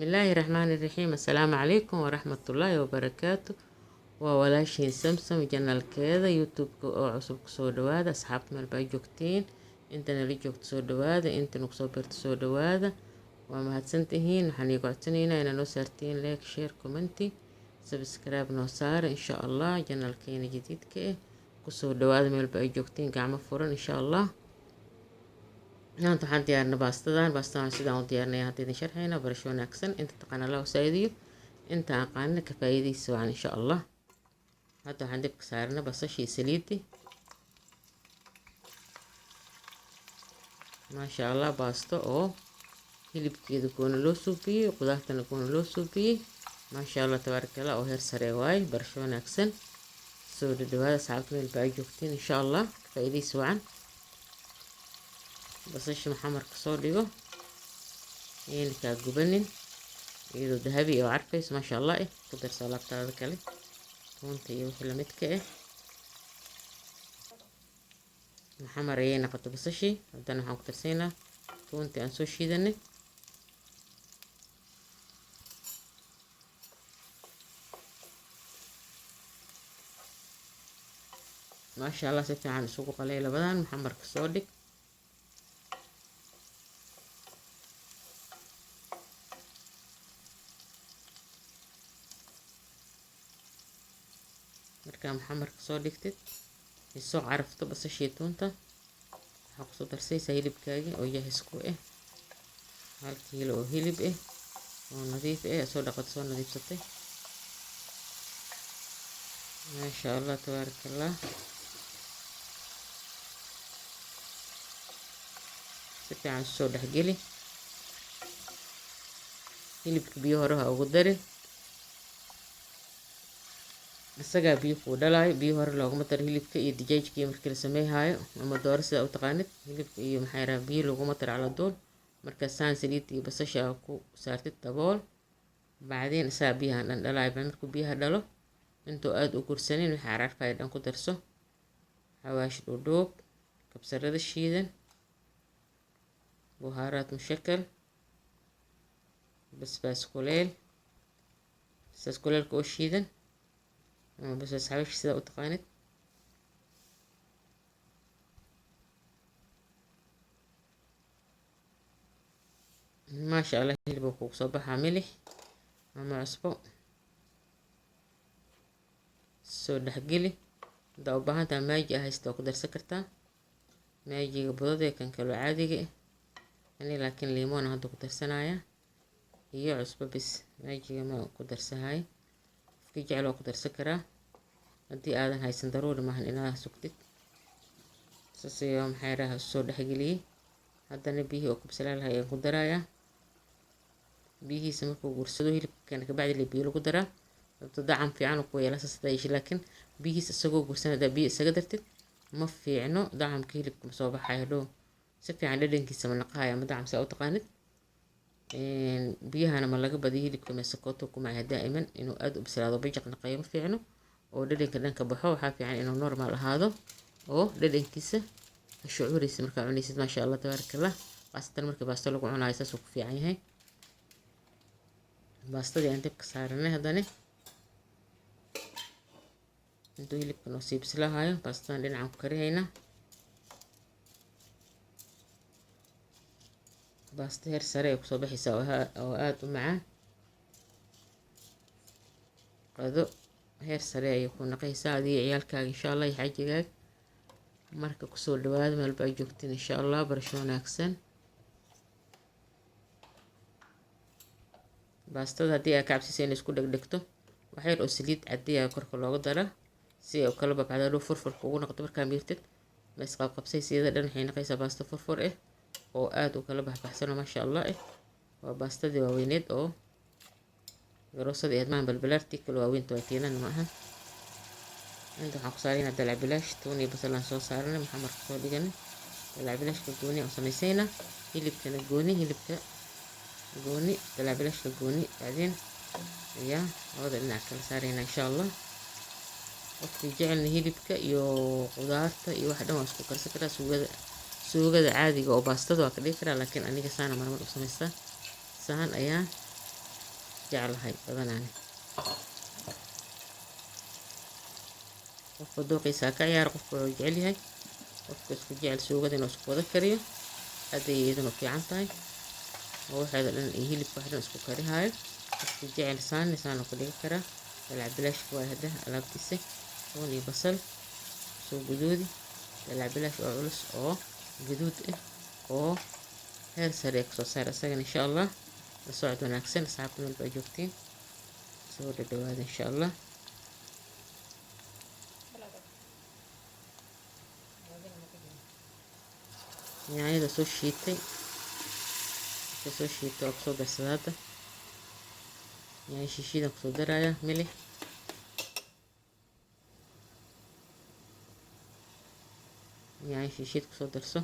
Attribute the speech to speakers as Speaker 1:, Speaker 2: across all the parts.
Speaker 1: Bismillaahi raxmaani raxiim. Assalaamu calaykum waraxmatullaahi wabarakaatu. Waa walaashiin Samsam, channelkeeda YouTube-ka oo cusub. Kusoo dhawaada, asxaabta, meel baa joogtiin. Inta nala joogto, soo dhawaada. Inta nagu soo birto, soo dhawaada. Waa mahadsantihiin. Waxaan iiga codsanaynaa inaad noo saartiin like, share, comment, subscribe noo saara, insha Allah, channelkeena jadiidka ah. Kusoo dhawaada meel ba ay joogtiin, gacmo furan, insha Allah. Maanta waxaan diyaarinay baastadan. Baastadan sidaan u diyaarinaya hadda idin sharxayna. Barasho wanaagsan. Inta taqaana Allah saa'idiyo, inta aqaanina ka faa'iidaysa wacan, insha Allah. Hadda waxaan dibka saarnay basashii, saliidi. Maasha Allah, baasto oo hilibkeeda gooni loo suubiyey, qudaartana gooni loo suubiyey, maasha Allah, tabaaraka Allah, oo heer sare waaye. Barasho wanaagsan, soo dhadhawaada, asxaabta, meel baa joogtiin, insha Allah, ka faa'iidaysa wacan. Basasha maxamarka soo dhigo, yayna kaa gubanin. Iyadoo dahabi oo carfayso, maasha Allah, ku darso alaabtaada kale, tuunta iyo wixii lamidka ah. Maxamar ayay noqoto basashii. Haddana waxaan ku darsaynaa tuuntii aan soo shiidanay. Maasha Allah, si fiican isugu qalay labadan. Maxamarka soo dhig. Markaa maxamarka soo dhigtid, isoo carafto basashii tuunta, waxaa kusoo darsaysaa hilibkaagii oo jahis ku ah, 1 kiilo oo hilib ah oo nadiif ah, soo dhaqato, soo nadiifsatay. Maasha Allah, tabaaraka Allah. Si fiican soo dhexgeli hilibka. Biyo hore ha ugu darin, isagaa biyo kuu dhalaayo. Biyo hore looguma daro hilibka iyo dijaajka iyo markii la sameyhaayo, ama dooro sidaa u taqaanid. Hilibka iyo maxay rahaa, biyo laguma daro caladuul. Marka saan saliid iyo basasha aa ku saartid, dabool. Bacdeen isagaa biyahan dhan dhalaayo. Markuu biyaha dhalo, intuu aada u gursanin, wixii carcarfaya dhan ku darso: xawaash dhuudhuub, kabsarada shiidan, buhaaraat mushakal, basbaas kuleel, basbaas kuleelka oo shiidan ama basbaas xabashi sidaa u taqaanid. Maasha Allah, hilibka kugu soo baxaa. Milix ama cusbo soo dhexgeli. Haddaa u baahan tahay Maggi ah haysta, waa ku darsan kartaa Maggiga budada ee kan kaloo caadiga ah. Ani laakiin liimoona hadda ku darsanaya iyo cusbo bis. Maggiga ma ku darsahay. Qofkii jecel waa ku darsan karaa. Haddii aadan haysan, daruuri maahan inaad sugtid. Saas ayaa maxay raha soo dhexgeliyey. Haddana biyihii oo kubsalaa lahaa ayaan ku darayaa. Biyihiisa markuu gursado hilibkana, kabacdi le biyo lagu daraa, sababto dacam fiican ku yeela. Saas hadaa yeeshid, laakiin biyihiisa isagoo gursan hadaa biyo isaga dartid, ma fiicno. Dacamka hilibka ma soo baxayo dhow si fiican, dhadhankiisa ma naqahayo ama dacam saa u taqaanid. Biyahana ma laga badiyo hilibka, meesakooto kumaya daa'iman. Inuu aada u bislaado, bajaq naqayo, ma fiicno oo dhadhanka dhanka baxo. Waxaa fiican inuu normal ahaado oo dhadhankiisa shucuuraysa markaa cunaysid. Maasha Allah, tabaaraka Allah. Khaasatan marka baasto lagu cunayo, saasuu ku fiican yahay. Baastadii aan dabka saaranay haddana, intuu hilibka noo sii bislaahayo, baastadan dhinacaan ku karihaynaa. Baasto heer sare ay kusoo baxaysaa oo aada u macaan. Qado heer sare ayay ku naqaysaa adiga, ciyaalkaaga, insha Allah, iyo xajigaaga. Marka kusoo dhawaada meelba ay joogtiin, insha Allah. Barasho wanaagsan. Baastada haddii aa ka cabsisa inay isku dhegdhegto, wax yar oo saliid cadiya korka looga dara si ay u kala babacdo, hadhow furfurka ugu noqdo. Markaa miirtid, ma isqabqabsay siyada dhan, waxay noqaysaa baasto furfur ah oo aada u kala baxbaxsano, maasha Allah ah. Waa baastadii waaweyneed oo garoosadii ahayd maahan, balbalaartii kale waaweynta waa tiinan ma ahan. Inta waxaan ku saaraynaa dalac bilaash. Tuun iyo basal aan soo saaranay, maxamarka soo dhiganay. Dalac bilaashka gooni aan samaysaynaa, hilibkana gooni. Hilibka gooni, dalac bilaashka gooni. Bacdeen ayaa labada dhinac kala saaraynaa, insha Allah. Qofkii jecelna hilibka iyo qudaarta iyo wax dhan waa isku karsan karaa. Suugada caadiga oo baastada waa ka dhigi karaa, laakiin aniga saana marmar u samaystaa. Saan ayaan Jeclahay badanaani. Qofka dooqiisa ka ciyaar, qofka wuxuu jecel yahay, qofka isku jecel suugada inuu isku wada kariyo, aad ayay iyaduna fiican tahay oo waxeeda dhan iyo hilibka wax dhan isku karihaayo. Qofka jecel saan saan ku dhigi karaa. Dalac bilaashka waa hadda alaabtiisa, toon iyo basal soo guduudi, dalac bilaash oo culus oo guduud ah oo heer sare kasoo saar isagana insha Allah. La socod wanaagsan asxaabta meel baa joogtiin, soo dhadhawaada insha Allah. Yaanyada soo shiitay, marka soo shiitay waa kusoo darsada hadda yaanyo shiishiidan kusoo daraya, milix, yaanyo shiishiid kusoo darso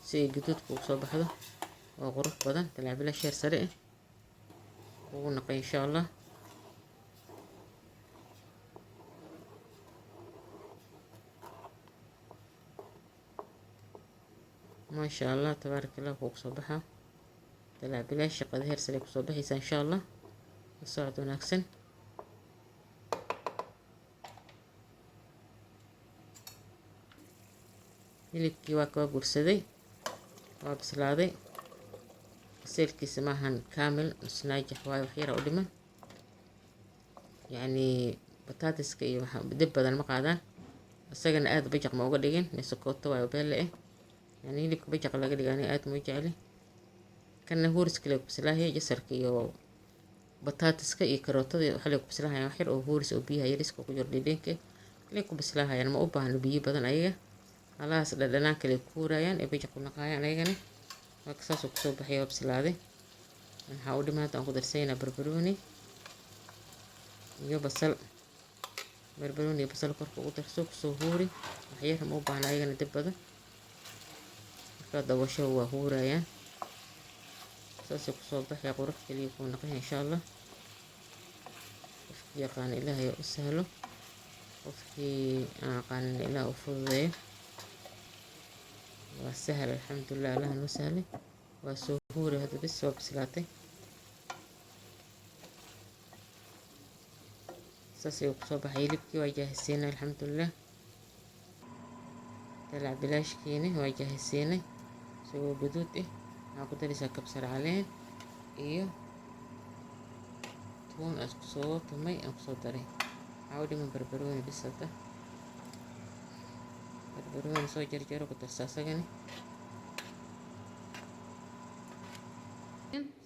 Speaker 1: si ay gaduudka ugu soo baxdo oo qurux badan. Dalac bilaash heer sare ah ugu naqay insha Allah. Maasha Allah, tabaaraka Allah, kuu kusoo baxaa dalac bilaash shaqada heer sare kusoo baxaysa insha Allah. La socod wanaagsan. Hilibkii waa kaba gursaday, waa bislaaday. Biseylkiisa maahan kaamil, nus naajax waayo, wax yara u dhiman. Yacni bataatiska iyo waxa dib badan ma qaadaan, isagana aada bajaq ma uga dhigin, mise kooto waayo beelle ah. Yani hilibka bajaq laga dhiga aniga aada ma jecli. Kana huuriska lee ku bislaahaya, jasarka iyo bataatiska iyo karootada waxa lee ku bislaahayaan wax yar oo huuris oo biyaha yariska ku jiro dhedhenka lee ku bislaahayaan. Ma u baahno biyo badan ayaga, halahaas dhadhanaan kale ku huurayaan ee bajaq ku naqaayaan ayagana. Marka saasuu kusoo baxay, waa bislaaday. Waxaa u dhiman hadda aan ku darsaynaa barbarooni iyo basal. Barbarooni iyo basal korka ugu darso, kusoo huuri waxyar, ma u baahna ayagana dib badan. Markaa daboosho waa huurayaan, saasay kusoo baxay, qurux kaliya kuu naqaya insha Allah. Qofkii yaqaana Ilaahay u sahlo, qofkii aan aqaanin Ilaah u fududeeyo. Waa sahal, alxamdulilah, Allah noo sahlay. Waa soo huuri hadda, bis waa bislaatay. Saas ayuu kusoo baxay hilibkii, waa jaahisiinay alxamdulilah. Dalac bilaashkiini waa jaahisiinay isagoo gaduud ah. Waxaa ku daraysaa kabsar caleen iyo tuun aan isku soo tumay aan kusoo daray. Waxaa u dhiman barbarooni bis hadda, barbarooni soo jarjaro ku darsa asagani.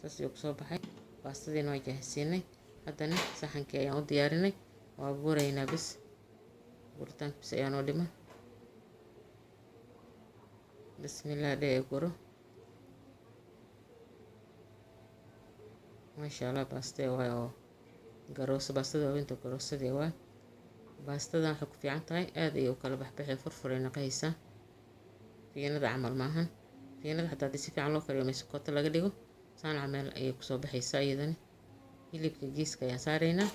Speaker 1: Saas ayuu kusoo baxay. Baastadiina waa jaahisiinay, haddana saxankii ayaan u diyaarinay, waa guraynaa bis, guritaanka bis ayaa noo dhiman. Bismillah dheh ee guro. Maasha Allah, baastee waay oo garooso, baastada waaweynta garoosadii waay. Baastadan waxay ku fiican tahay aad ayay u kala baxbaxay, furfuray naqaysaa, fiinada camal maahan. Fiinada xataa haddii si fiican loo kariyo mise kooto laga dhigo, saan camal ayay kusoo baxaysaa iyadani. Hilibka geeska ayaan saaraynaa,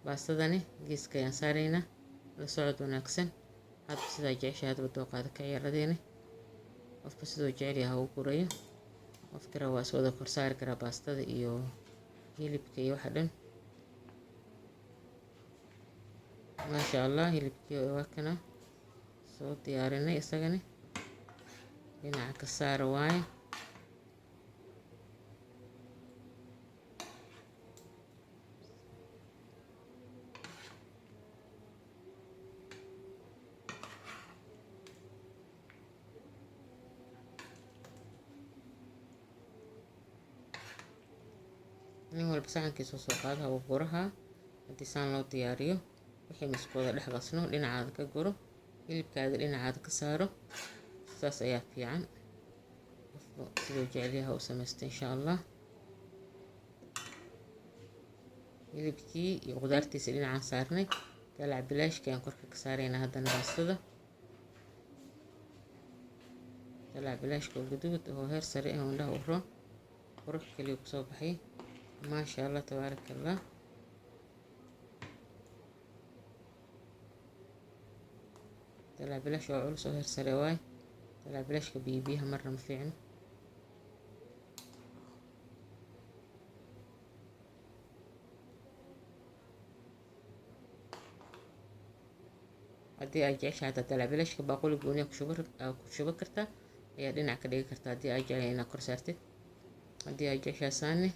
Speaker 1: baastadani geeska ayaan saaraynaa. La socod wanaagsan. Hadba sidaa jeceshahay, hadba dooqaada ka ciyaaradeeni, qofka siduu jecel yahay ha u gurayo. Qofka raba waa is wada kor saari karaa baastada iyo hilibka iyo waxa dhan. Maasha Allah, hilibkii waa kana soo diyaarinay, isagani dhinaca ka saara waaye. Nin walba saxankiisa soo qaadaha uu guraha. Haddii saan loo diyaariyo wixii misku wada dhex qasno, dhinacaada ka guro, hilibkaada dhinacaada ka saaro, saas ayaa fiican. Qofba siduu jecel yahay u samaysto insha Allah. Hilibkii iyo qudaartiisa dhinacaan saarnay, dalac bilaashkii aan korka ka saaraynaa haddana baastada. Dalac bilaashka oo guduud oo heer sare ah oo indhaha u roon, qurux kaliya kusoo baxay, maasha Allah, tabaaraka Allah. Dalac bilaash oo culus oo heer sare waay. Dalac bilaashka biyo biyaha marna ma fiicno. Haddii aad jeceshahay hataa dalac-bilashka baaquli gooniya ku shuban kartaa, ayaa dhinac ka dhigi kartaa haddii aad jeceshahay inaad kor saartid. Haddii aad jeceshahay saani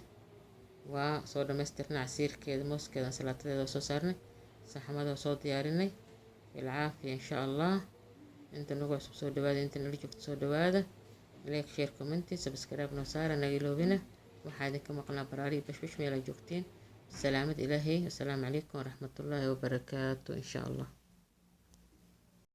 Speaker 1: waa soo dhamaystirnay casiirkeeda, mooskeeda, ansalaatadeeda soo saarnay, saxamada soo diyaarinay. Bilcaafiya insha Allah. Inta nagu cusub soo dhawaada, inta nala joogto soo dhawaada. Like, share, comment, subscribe noo saara, naga iloobina. Waxaa idinka maqnaa baraari iyo bashbash meel aad joogtiin. Salaamad Ilaahay. Assalaamu calaykum waraxmatullaahi wabarakaatu insha Allah.